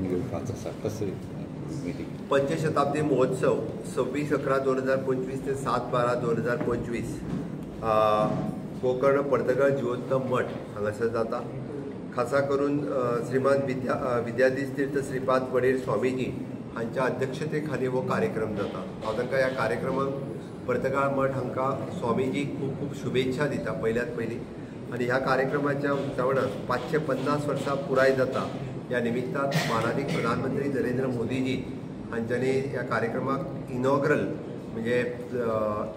घेवपाचो आसा, कसो मिटींग? पंचशताब्दी महोत्सव 26/11/2025 ते 7/12/2025 गोकर्ण पर्तगाळ जिवोत्तम मठ हांगासर जाता. खासा करून श्रीमान विद्याधीश तीर्थ श्रीपाद वडील स्वामीजी हांच्या अध्यक्षते खाली हो कार्यक्रम जाता. हांव तांकां ह्या कार्यक्रमाक पर्तगाळ मठ हांकां स्वामीजी खूब खूब शुभेच्छा दिता पयल्यात पयलीं. आनी ह्या कार्यक्रमाच्या उक्तावणाक 550 वर्सां पुराय जाता ह्या निमित्तान मानादीक प्रधानमंत्री नरेंद्र मोदीजी हांच्यांनी ह्या कार्यक्रमाक इनॉग्रल म्हणजे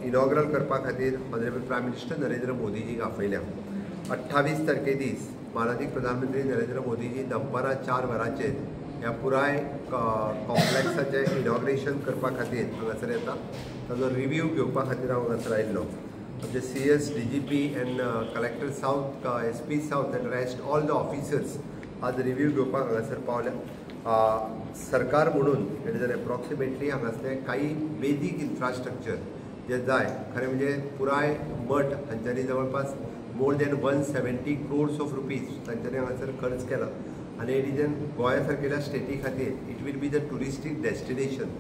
इनॉग्रल करपा खातीर ऑनरेबल प्रायम मिनिस्टर नरेंद्र मोदीजीक आपयल्या. 28 तारखे दीस मानादीक प्रधानमंत्री नरेंद्र मोदीजी दनपारां 4 वरांचेर ह्या पुराय कॉम्प्लेक्साचें इनॉग्रेशन करपा खातीर हांगासर येता. ताजो रिव्यू घेवपा खातीर हांव हांगासर आयिल्लो. आमचे CS, DGP and collector south, SP south and rest all the officers आज रिव्यू घेवपाक हांगासर पावल्या. सरकार म्हणून it is an approximately हांगासले काही बेजीक इन्फ्रास्ट्रक्चर जे जाय, खरें म्हणजे पुराय मठ हांच्यांनी जवळपास more than 170 crores of rupees तांच्यांनी हांगासर खर्च केला. आनी it is an गोंया सारकेल्या स्टेटी खातीर it will be the touristic destination.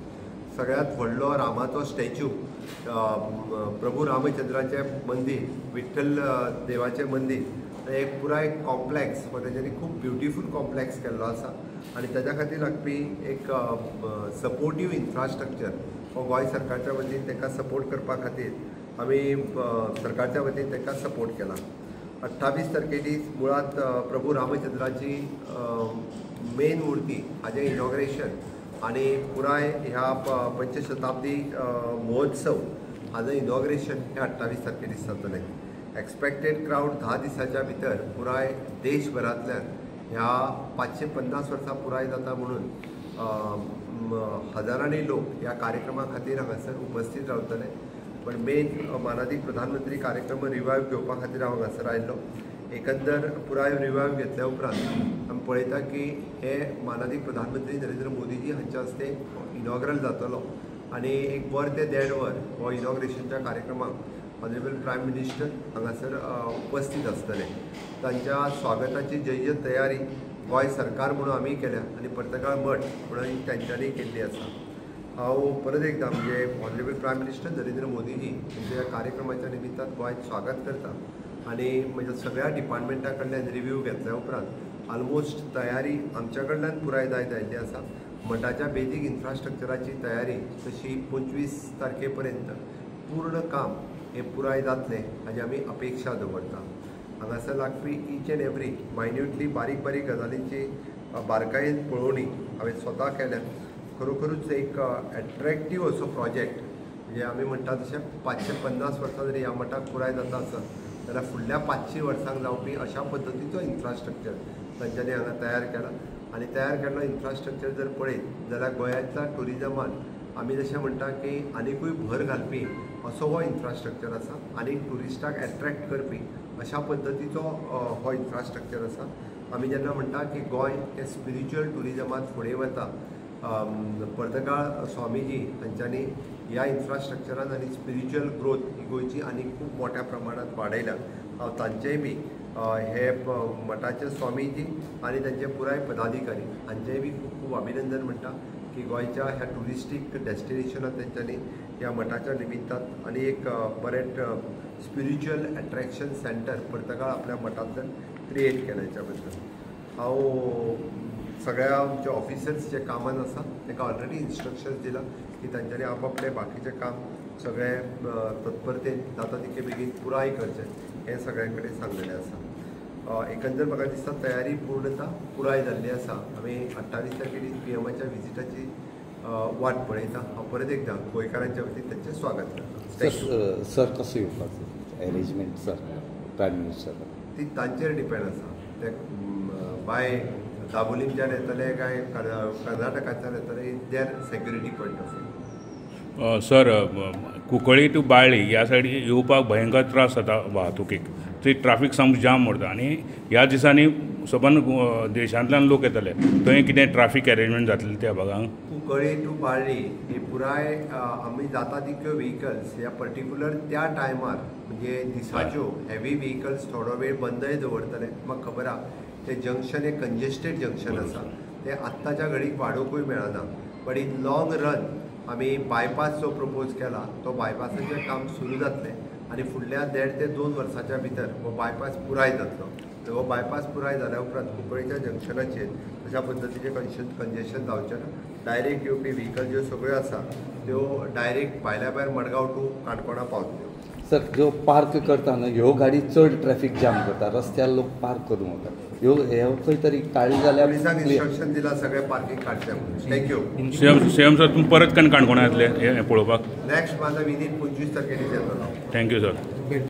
सगळ्यांत व्हडलो रामाचो स्टॅच्यू, प्रभू रामचंद्राचें मंदीर, विठ्ठल देवाचें मंदीर, एक पुराय कॉम्प्लेक्स हो तेंच्यांनी खूब ब्युटिफूल कॉम्प्लेक्स केल्लो आसा. आनी ताच्या खातीर लागपी एक सपोर्टीव इन्फ्रास्ट्रक्चर हो गोंय सरकारच्या वतीन तांकां सपोर्ट करपा खातीर आमी सरकारच्या वतीन तांकां सपोर्ट केला. 28 तारखे दीस मुळांत प्रभू रामचंद्राची मेन मूर्ती हाजें इनॉग्रेशन आनी पुराय ह्या पंचशताब्दी महोत्सव हाजो इनॉग्रेशन हे 28 तारखे दीस जातलें. एक्सपेक्टेड क्रावड 10 दिसाच्या भितर पुराय देशभरांतल्यान ह्या 550 वर्सां पुराय जाता म्हणून हजारांनी लोक ह्या कार्यक्रमा खातीर हांगासर उपस्थित रावतले. पण मेन मानादीक प्रधानमंत्री कार्यक्रम रिवायव घेवपा खातीर हांव हांगासर आयिल्लो. एकंदर पुराय रिवायव घेतल्या उपरांत आमी पळयता की हे मानादीक प्रधानमंत्री नरेंद्र मोदीजी हांच्या हस्ते इनॉग्रल जातलो आनी 1 वर ते 1.5 वर हो इनॉग्रेशनच्या कार्यक्रमाक ऑनरेबल प्रायम मिनिस्टर हांगासर उपस्थित आसतले. तांच्या स्वागताची जय्यत तयारी गोंय सरकार म्हणून आमी केल्या आनी पर्तगाळ मठ म्हणून तांच्यांनी केल्ली आसा. हांव परत एकदां म्हणजे ऑनरेबल प्रायम मिनिस्टर नरेंद्र मोदीजी हांच्या ह्या कार्यक्रमाच्या निमित्तान गोंयांत स्वागत करता आनी म्हणजे सगळ्या डिपार्टमेंटा कडल्यान रिव्यू घेतल्या उपरांत ऑलमोस्ट तयारी आमच्या कडल्यान पुराय जायत आयिल्ली आसा. मठाच्या बेजीक इन्फ्रास्ट्रक्चराची तयारी तशी 25 तारखे पर्यंत पूर्ण काम हें पुराय जातलें हाजी आमी अपेक्षा दवरता. हांगासर लागपी ईच एंड एवरी मायन्युटली बारीक बारीक गजालींची बारकायेन पळोवणी हांवें स्वता केल्या. खरोखरूच एक एट्रेक्टीव असो प्रोजेक्ट म्हणजे आमी म्हणटा तशें 550 वर्सां जरी ह्या मठाक पुराय जाता आसत जाल्यार फुडल्या 500 वर्सांक जावपी अशा पद्दतीचो इन्फ्रास्ट्रक्चर तांच्यांनी हांगा तयार केला. आनी तयार केल्लो इन्फ्रास्ट्रक्चर जर पळयत जाल्यार गोंयांतल्या ट्युरिजमान आमी जशें म्हणटा की आनिकूय भर घालपी असो हो इन्फ्रास्ट्रक्चर आसा आनी ट्युरिस्टाक एट्रेक्ट करपी अशा पद्दतीचो हो इन्फ्रास्ट्रक्चर आसा. आमी जेन्ना म्हणटा की गोंय हें स्पिरिच्युअल ट्युरिजमांत फुडें वता, पर्तगाळ स्वामीजी हांच्यांनी ह्या इन्फ्रास्ट्रक्चरान आनी स्पिरिच्युअल ग्रोथ ही गोंयची आनी खूब मोठ्या प्रमाणांत वाडयल्या. हांव तांचेय बी हे मठाचे स्वामीजी आनी तांचे पुराय पदाधिकारी हांचेय बी खूब खूब अभिनंदन म्हणटा की गोंयच्या ह्या ट्युरिस्टीक डेस्टिनेशनात तेंच्यांनी ह्या मठाच्या निमित्तान आनी एक बरें स्पिरिच्युअल एट्रेक्शन सेंटर पर्तगाळ आपल्या मठांतल्यान क्रिएट केला. हेच्या बद्दल हांव सगळ्या आमचे ऑफिसर्स जे कामान आसा तांकां ऑलरेडी इन्स्ट्रक्शन्स दिला की तांच्यांनी आपआपलें बाकीचें काम सगळें तत्परतेन जाता तितके बेगीन पुराय करचें हें सगळ्यां कडेन सांगलेलें आसा. एकंदर म्हाका दिसता तयारी पूर्णता पुराय जाल्ली आसा. आमी 28 तारखे दीस पीएमाच्या विजिटाची वाट पळयता. हांव परत एकदां गोंयकारांच्या वतीन तांचें स्वागत करता. सर कसो येवपाचो एरेंजमेंट सर प्रायम मिनिस्टर? ती तांचेर डिपेंड आसा. ते बाय दाबोलीमच्यान येतले काय कर्नाटकाच्यान येतले, is their security point of view. Sir, Cuncolim to Balli ह्या सायडी येवपाक भयंकर त्रास जाता वाहतुकीक, थंय ट्राफीक सामको जाम उरता आनी ह्या दिसांनी सबंद देशांतल्यान लोक येतले, थंय कितें ट्राफीक एरेंजमेंट जातलें त्या भागांक? कुंकळी टू बाळ्ळी ही पुराय आमी जाता तितक्यो व्हेकल्स ह्या पर्टिक्युलर त्या टायमार म्हणजे दिसाच्यो हेवी व्हेकल्स थोडो वेळ बंदय दवरतले. म्हाका खबर आहा तें जंक्शन एक कंजेस्टेड जंक्शन आसा, ते आत्ताच्या घडीक वाडोवंकूय मेळना. बट इन लाँग रन आमी बायपास जो प्रपोज केला तो बायपासाचें काम सुरू जातलें आनी फुडल्या 1.5 ते 2 वर्साच्या भितर हो बायपास पुराय जातलो. हो बायपास पुराय जाल्या उपरांत कुंकळीच्या जंक्शनाचेर तशा पद्दतीचें कंजेशन जावचें ना. डायरेक्ट येवपी व्हिकल ज्यो सगळ्यो आसा त्यो डायरेक्ट भायल्या भायर मडगांव टू काणकोणा पावतल्यो. सर, ज्यो पार्क करता न्हू ह्यो गाडी चड ट्रॅफिक जाम करता, रस्त्यार लोक पार्क करूंक वता, ह्यो हे खंय तरी काडली जाल्यार पुलिसांक इन्स्ट्रक्शन दिला सगळें पार्किंग काडचें म्हणून. Thank you. CM sir, तुमी परत केन्ना काणकोणा येतले हें पळोवपाक? नेक्स्ट माझा विदीन 25 तारखेर येतलो. Thank you sir.